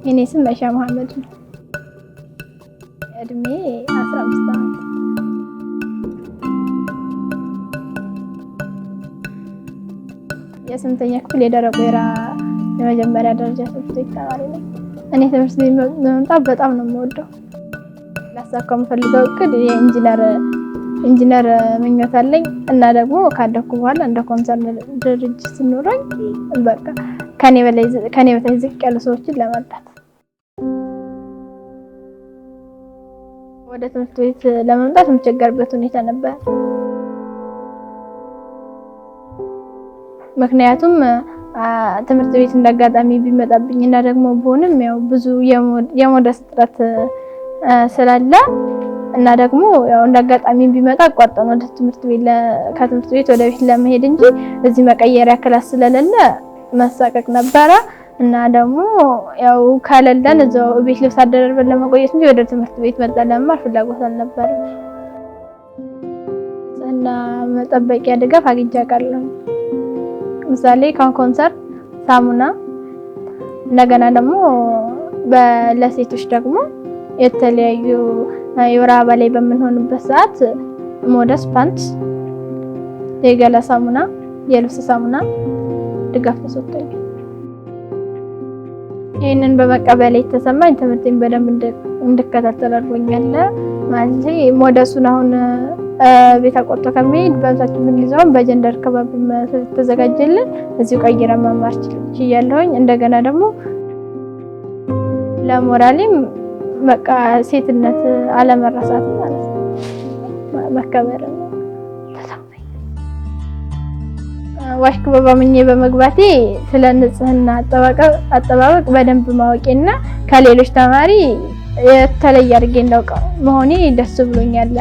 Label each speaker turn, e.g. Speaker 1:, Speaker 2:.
Speaker 1: የኔ ስም መሻ መሀመድ ነው። እድሜ 15 ዓመት። የስምንተኛ ክፍል የደረቅ ወይራ የመጀመሪያ ደረጃ ትምህርት ቤት ተማሪ ነኝ። እኔ ትምህርት ቤት መምጣት በጣም ነው የምወደው። ላሳካው የምፈልገው እቅድ የኢንጂነር ኢንጂነር ምኞት አለኝ እና ደግሞ ካደኩ በኋላ እንደ ኮንሰርን ድርጅት ሲኖረኝ በቃ ከኔ በላይ ከኔ በታች ዝቅ ያሉ ሰዎችን ለመርዳት። ወደ ትምህርት ቤት ለመምጣት የምቸገርበት ሁኔታ ነበር። ምክንያቱም ትምህርት ቤት እንዳጋጣሚ ቢመጣብኝ እና ደግሞ ቢሆንም ያው ብዙ የሞደስ እጥረት ስላለ እና ደግሞ ያው እንዳጋጣሚ ቢመጣ አቋርጠን ወደ ትምህርት ቤት ከትምህርት ቤት ወደ ቤት ለመሄድ እንጂ እዚህ መቀየሪያ class ስለሌለ መሳቀቅ ነበረ። እና ደግሞ ያው ከሌለን እዛው ቤት ልብስ አደራርበን ለመቆየት እንጂ ወደ ትምህርት ቤት መጣ ለመማር ፍላጎት አልነበረም። ንጽህና መጠበቂያ ድጋፍ አግኝቼ አውቃለሁ። ምሳሌ ከኮንሰርት ሳሙና፣ እንደገና ደግሞ ለሴቶች ደግሞ የተለያዩ የወር አበባ ላይ በምንሆንበት ሰዓት ሞደስ፣ ፓንት፣ የገላ ሳሙና፣ የልብስ ሳሙና ድጋፍ ተሰጥቶኛል። ይህንን በመቀበል የተሰማኝ ትምህርቴን በደንብ እንድከታተል አድርጎኛል። ማለት ሞደሱን አሁን ቤት አቆርጦ ከሚሄድ በብዛችን የምንይዘውን በ gender ክበብ ተዘጋጀልን እዚሁ ቀይረን መማር ችያለሁኝ። እንደገና ደግሞ ለሞራሌም በቃ ሴትነት አለመረሳት ማለት ነው፣ መከበር ተሰማኝ። WASH ክበብ አምኜ በመግባቴ ስለ ንጽህና አጠባበቅ በደንብ ማወቄና ከሌሎች ተማሪ የተለየ አድርጌ እንዳውቅ መሆኔ ደስ ብሎኛል።